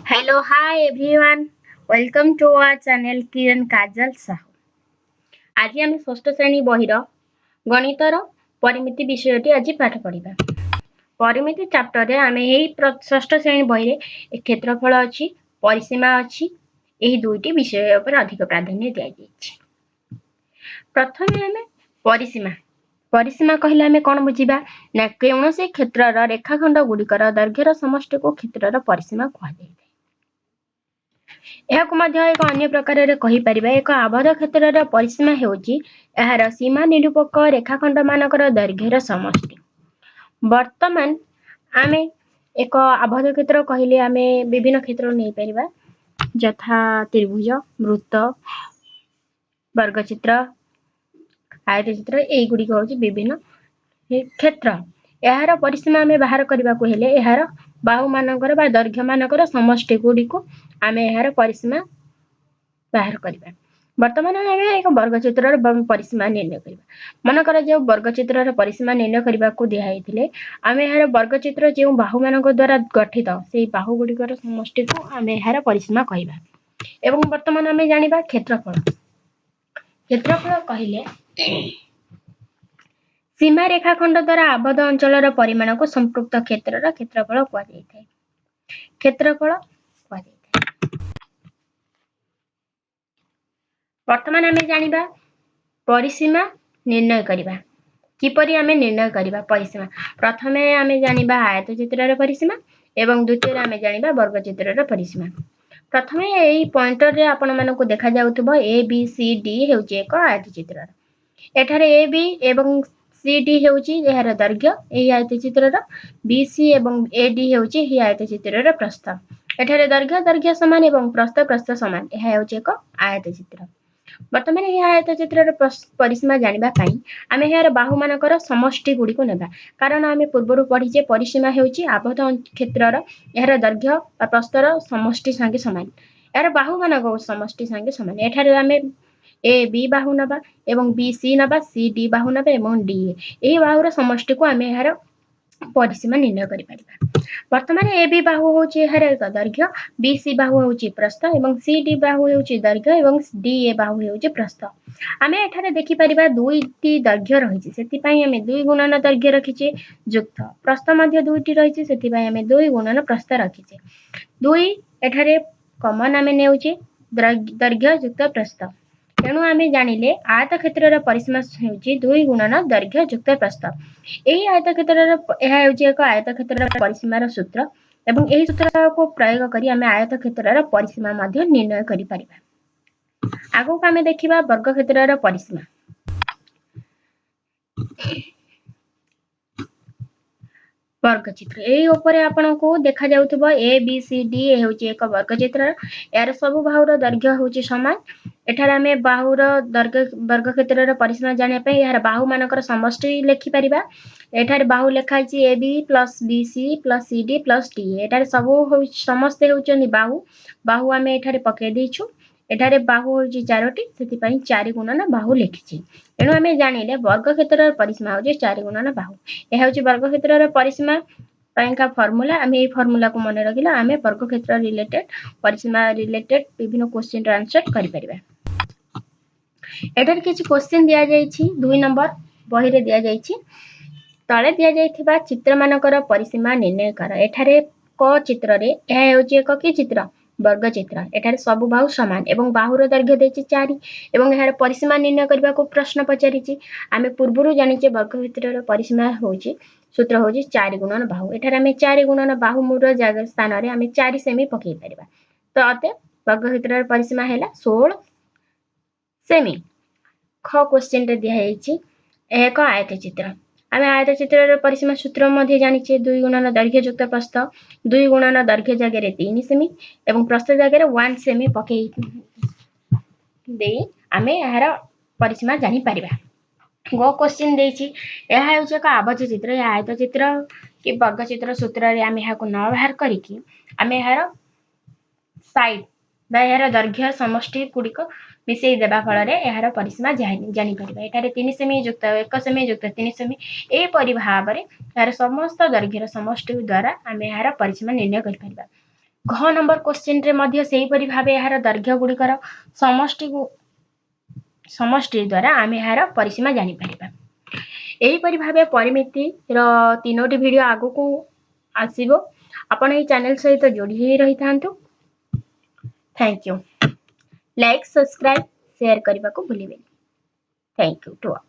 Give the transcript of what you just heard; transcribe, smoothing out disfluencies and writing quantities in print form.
Hello, hi everyone. Welcome to our channel Kiran Kajal Sahu. ଆଜି ଆମେ ଷଷ୍ଠ ଶ୍ରେଣୀ ବହିର ଗଣିତର ପରିମିତି ବିଷୟଟି ଆଜି ପାଠ ପଢ଼ିବା। ପରିମିତି ଚାପ୍ଟରରେ ଆମେ ଏହି ଷଷ୍ଠ ଶ୍ରେଣୀ ବହିରେ କ୍ଷେତ୍ରଫଳ ଅଛି, ପରିସୀମା ଅଛି, ଏହି ଦୁଇଟି ବିଷୟ ଉପରେ ଅଧିକ ପ୍ରାଧାନ୍ୟ ଦିଆଯାଇଛି। ପ୍ରଥମେ ଆମେ ପରିସୀମା। ପରିସୀମା କହିଲେ ଆମେ କ'ଣ ବୁଝିବା ନା, କୌଣସି କ୍ଷେତ୍ରର ରେଖାଖଣ୍ଡ ଗୁଡ଼ିକର ଦୈର୍ଘ୍ୟର ସମଷ୍ଟିକୁ କ୍ଷେତ୍ରର ପରିସୀମା କୁହାଯାଇଥାଏ। ଏହାକୁ ମଧ୍ୟ ଏକ ଅନ୍ୟ ପ୍ରକାରରେ କହିପାରିବା, ଏକ ଆବଦ୍ଧ କ୍ଷେତ୍ରର ପରିସୀମା ହେଉଛି ଏହାର ସୀମା ନିରୂପକ ରେଖାଖଣ୍ଡମାନଙ୍କର ଦୈର୍ଘ୍ୟର ସମଷ୍ଟି। ବର୍ତ୍ତମାନ ଆମେ ଏକ ଆବଦ୍ଧ କ୍ଷେତ୍ର କହିଲେ ଆମେ ବିଭିନ୍ନ କ୍ଷେତ୍ର ନେଇପାରିବା, ଯଥା ତ୍ରିଭୁଜ, ବୃତ୍ତ, ବର୍ଗଚିତ୍ର, ଆୟତଚିତ୍ର। ଏଇଗୁଡ଼ିକ ହେଉଛି ବିଭିନ୍ନ କ୍ଷେତ୍ର। ଏହାର ପରିସୀମା ଆମେ ବାହାର କରିବାକୁ ହେଲେ ଏହାର ବାହୁମାନଙ୍କର ବା ଦୈର୍ଘ୍ୟମାନଙ୍କର ସମଷ୍ଟି ଗୁଡ଼ିକୁ ଆମେ ଏହାର ପରିସୀମା ବାହାର କରିବା। ବର୍ତ୍ତମାନ ଆମେ ଏକ ବର୍ଗଚିତ୍ରର ପରିସୀମା ନିର୍ଣ୍ଣୟ କରିବା। ମନେକର ଯେଉଁ ବର୍ଗଚିତ୍ରର ପରିସୀମା ନିର୍ଣ୍ଣୟ କରିବାକୁ ଦିଆହେଇଥିଲେ, ଆମେ ଏହାର ବର୍ଗଚିତ୍ର ଯେଉଁ ବାହୁମାନଙ୍କ ଦ୍ୱାରା ଗଠିତ, ସେଇ ବାହୁ ଗୁଡ଼ିକର ସମଷ୍ଟିକୁ ଆମେ ଏହାର ପରିସୀମା କହିବା। ଏବଂ ବର୍ତ୍ତମାନ ଆମେ ଜାଣିବା କ୍ଷେତ୍ରଫଳ। କ୍ଷେତ୍ରଫଳ କହିଲେ ସୀମା ରେଖାଖଣ୍ଡ ଦ୍ୱାରା ଆବଦ୍ଧ ଅଞ୍ଚଳର ପରିମାଣକୁ ସମ୍ପୃକ୍ତ କ୍ଷେତ୍ରର କ୍ଷେତ୍ରଫଳ କୁହାଯାଇଥାଏ, କ୍ଷେତ୍ରଫଳ କୁହାଯାଇଥାଏ। ବର୍ତ୍ତମାନ ଆମେ ଜାଣିବା ପରିସୀମା ନିର୍ଣ୍ଣୟ କରିବା। କିପରି ଆମେ ନିର୍ଣ୍ଣୟ କରିବା ପରିସୀମା? ପ୍ରଥମେ ଆମେ ଜାଣିବା ଆୟତଚିତ୍ରର ପରିସୀମା ଏବଂ ଦ୍ୱିତୀୟରେ ଆମେ ଜାଣିବା ବର୍ଗଚିତ୍ରର ପରିସୀମା। ପ୍ରଥମେ ଏଇ ପଏଣ୍ଟରରେ ଆପଣମାନଙ୍କୁ ଦେଖାଯାଉଥିବ, ଏ ବି ସି ଡି ହେଉଛି ଏକ ଆୟତଚିତ୍ରର। ଏଠାରେ ଏ ବି ଏବଂ ସି ଡି ହେଉଛି ଏହାର ଦୈର୍ଘ୍ୟ ଏହି ଆୟତଚିତ୍ରର। ବି ସି ଏବଂ ଏ ଡି ହେଉଛି ଏହି ଆୟତଚିତ୍ରର ପ୍ରସ୍ଥ। ଏଠାରେ ଦୈର୍ଘ୍ୟ ଦୈର୍ଘ୍ୟ ସମାନ ଏବଂ ପ୍ରସ୍ଥ ପ୍ରସ୍ଥ ସମାନ। ଏହା ହେଉଛି ଏକ ଆୟତଚିତ୍ର। ବର୍ତ୍ତମାନ ଏହି ଆୟତଚିତ୍ରର ପରିସୀମା ଜାଣିବା ପାଇଁ ଆମେ ଏହାର ବାହୁମାନଙ୍କର ସମଷ୍ଟି ଗୁଡ଼ିକୁ ନେବା, କାରଣ ଆମେ ପୂର୍ବରୁ ପଢ଼ିଛେ ପରିସୀମା ହେଉଛି ଆବଦ୍ଧ କ୍ଷେତ୍ରର ଏହାର ଦୈର୍ଘ୍ୟ ବା ପ୍ରସ୍ଥର ସମଷ୍ଟି ସାଙ୍ଗେ ସମାନ, ଏହାର ବାହୁମାନଙ୍କ ସମଷ୍ଟି ସାଙ୍ଗେ ସମାନ। ଏଠାରେ ଆମେ ଏ ବି ବାହୁ ନେବା ଏବଂ ବି ସି ନେବା, ସି ଡି ବାହୁ ନେବା ଏବଂ ଡି ଏ। ଏହି ବାହୁର ସମଷ୍ଟିକୁ ଆମେ ଏହାର ପରିସୀମା ନିର୍ଣ୍ଣୟ କରିପାରିବା। ବର୍ତ୍ତମାନ ଏ ବି ବାହୁ ହେଉଛି ଏହାର ଏକ ଦୈର୍ଘ୍ୟ, ବି ସି ବାହୁ ହେଉଛି ପ୍ରସ୍ଥ ଏବଂ ସି ଡି ବାହୁ ହେଉଛି ଦୈର୍ଘ୍ୟ ଏବଂ ଡି ଏ ବାହୁ ହେଉଛି ପ୍ରସ୍ଥ। ଆମେ ଏଠାରେ ଦେଖିପାରିବା ଦୁଇଟି ଦୈର୍ଘ୍ୟ ରହିଛି, ସେଥିପାଇଁ ଆମେ ଦୁଇ ଗୁଣନ ଦୈର୍ଘ୍ୟ ରଖିଛେ, ଯୁକ୍ତ ପ୍ରସ୍ଥ ମଧ୍ୟ ଦୁଇଟି ରହିଛି, ସେଥିପାଇଁ ଆମେ ଦୁଇ ଗୁଣନ ପ୍ରସ୍ଥ ରଖିଛେ। ଦୁଇ ଏଠାରେ କମନ ଆମେ ନେଉଛେ, ଦୈର୍ଘ୍ୟ ଯୁକ୍ତ ପ୍ରସ୍ଥ। ତେଣୁ ଆମେ ଜାଣିଲେ ଆୟତକ୍ଷେତ୍ରର ପରିସୀମା ହେଉଛି ଦୁଇ ଗୁଣନ ଦୈର୍ଘ୍ୟ ଯୁକ୍ତ ପ୍ରସ୍ଥ। ଏହି ଆୟତକ୍ଷେତ୍ରର ଏହା ହେଉଛି ଏକ ଆୟତକ୍ଷେତ୍ରର ପରିସୀମାର ସୂତ୍ର ଏବଂ ଏହି ସୂତ୍ରକୁ ପ୍ରୟୋଗ କରି ଆମେ ଆୟତକ୍ଷେତ୍ରର ପରିସୀମା ମଧ୍ୟ ନିର୍ଣ୍ଣୟ କରିପାରିବା। ଆଗକୁ ଆମେ ଦେଖିବା ବର୍ଗକ୍ଷେତ୍ରର ପରିସୀମା। ବର୍ଗଚିତ୍ର ଏଇ ଉପରେ ଆପଣଙ୍କୁ ଦେଖାଯାଉଥିବ, ଏ ବି ସି ଡି ହେଉଛି ଏକ ବର୍ଗଚିତ୍ର। ଏହାର ସବୁ ବାହୁର ଦୈର୍ଘ୍ୟ ହେଉଛି ସମାନ। ଏଠାରେ ଆମେ ବାହୁର ଦୈର୍ଘ୍ୟ, ବର୍ଗକ୍ଷେତ୍ରର ପରିସୀମା ଜାଣିବା ପାଇଁ ଏହାର ବାହୁମାନଙ୍କର ସମଷ୍ଟି ଲେଖିପାରିବା। ଏଠାରେ ବାହୁ ଲେଖା ହେଇଛି A B plus B C plus C D plus D। ଏଠାରେ ସବୁ ହେଉଛି, ସମସ୍ତେ ହେଉଛନ୍ତି ବାହୁ। ବାହୁ ଆମେ ଏଠାରେ ପକାଇ ଦେଇଛୁ। ଏଠାରେ ବାହୁ ହେଉଛି ଚାରୋଟି, ସେଥିପାଇଁ ଚାରି ଗୁଣନ ବାହୁ ଲେଖିଛି। ତେଣୁ ଆମେ ଜାଣିଲେ ବର୍ଗକ୍ଷେତ୍ରର ପରିସୀମା ହେଉଛି ଚାରି ଗୁଣନ ବାହୁ। ଏହା ହେଉଛି ବର୍ଗକ୍ଷେତ୍ରର ପରିସୀମା ପାଇଁକା ଫର୍ମୁଲା। ଆମେ ଏଇ ଫର୍ମୁଲାକୁ ମନେ ରଖିଲେ ଆମେ ବର୍ଗକ୍ଷେତ୍ର ରିଲେଟେଡ୍, ପରିସୀମା ରିଲେଟେଡ୍ ବିଭିନ୍ନ କୋଶ୍ଚିନ୍ର ଆନ୍ସର କରିପାରିବା। ଏଠାରେ କିଛି କୋଶ୍ଚିନ୍ ଦିଆଯାଇଛି, 2 ନମ୍ବର ବହିରେ ଦିଆଯାଇଛି। ତଳେ ଦିଆଯାଇଥିବା ଚିତ୍ରମାନଙ୍କର ପରିସୀମା ନିର୍ଣ୍ଣୟ କର। ଏଠାରେ କ ଚିତ୍ରରେ ଏହା ହେଉଛି ଏକ କି ଚିତ୍ର? ବର୍ଗଚିତ୍ର। ଏଠାରେ ସବୁ ବାହୁ ସମାନ ଏବଂ ବାହୁର ଦୈର୍ଘ୍ୟ ଦେଇଛି 4 ଏବଂ ଏହାର ପରିସୀମା ନିର୍ଣ୍ଣୟ କରିବାକୁ ପ୍ରଶ୍ନ ପଚାରିଛି। ଆମେ ପୂର୍ବରୁ ଜାଣିଛେ ବର୍ଗକ୍ଷେତ୍ରର ପରିସୀମା ହେଉଛି, ସୂତ୍ର ହେଉଛି ଚାରି ଗୁଣନ ବାହୁ। ଏଠାରେ ଆମେ ଚାରି ଗୁଣନ ବାହୁ ମୂଳ ଜାଗା ସ୍ଥାନରେ ଆମେ 4 ସେମି ପକାଇ ପାରିବା। ତ ଅତେ ବର୍ଗକ୍ଷେତ୍ରର ପରିସୀମା ହେଲା 16 ସେମି। ଖ କୋଶ୍ଚିନ୍ରେ ଦିଆଯାଇଛି ଏହା ଏକ ଆୟତଚିତ୍ର। ଆମେ ଆୟତଚିତ୍ରର ପରିସୀମା ସୂତ୍ର ମଧ୍ୟ ଜାଣିଛେ, ଦୁଇ ଗୁଣନ ଦୈର୍ଘ୍ୟ ଯୁକ୍ତ ପ୍ରସ୍ଥ। ଦୁଇ ଗୁଣନ ଦୈର୍ଘ୍ୟ ଜାଗାରେ 3 ସେମି ଏବଂ ପ୍ରସ୍ଥ ଜାଗାରେ 1 ସେମି ପକେଇ ଦେଇ ଆମେ ଏହାର ପରିସୀମା ଜାଣିପାରିବା। ଗ କୋଶ୍ଚିନ୍ ଦେଇଛି, ଏହା ହେଉଛି ଏକ ଆବଦ୍ଧ ଚିତ୍ର। ଏହା ଆୟତଚିତ୍ର କି ବର୍ଗଚିତ୍ର ସୂତ୍ରରେ ଆମେ ଏହାକୁ ନ ବାହାର କରିକି ଆମେ ଏହାର ସାଇଡ୍ ବା ଏହାର ଦୈର୍ଘ୍ୟ ସମଷ୍ଟି ଗୁଡ଼ିକ ମିଶେଇ ଦେବା ଫଳରେ ଏହାର ପରିସୀମା ଜାଣିପାରିବା। ଏଠାରେ 3 ସେମି ଯୁକ୍ତ 1 ସେମି ଯୁକ୍ତ 3 ସେମି, ଏହିପରି ଭାବରେ ଏହାର ସମସ୍ତ ଦୈର୍ଘ୍ୟର ସମଷ୍ଟି ଦ୍ୱାରା ଆମେ ଏହାର ପରିସୀମା ନିର୍ଣ୍ଣୟ କରିପାରିବା। ଘ ନମ୍ବର କୋଶ୍ଚିନ୍ରେ ମଧ୍ୟ ସେହିପରି ଭାବେ ଏହାର ଦୈର୍ଘ୍ୟ ଗୁଡ଼ିକର ସମଷ୍ଟିକୁ ସମଷ୍ଟି ଦ୍ୱାରା ଆମେ ଏହାର ପରିସୀମା ଜାଣିପାରିବା। ଏହିପରି ଭାବେ ପରିମିତିର ତିନୋଟି ଭିଡ଼ିଓ ଆଗକୁ ଆସିବ। ଆପଣ ଏହି ଚ୍ୟାନେଲ ସହିତ ଯୋଡ଼ି ହୋଇ ରହିଥାନ୍ତୁ। Thank you. Like, subscribe, share କରିବାକୁ ଭୁଲିବେନି। Thank you to all.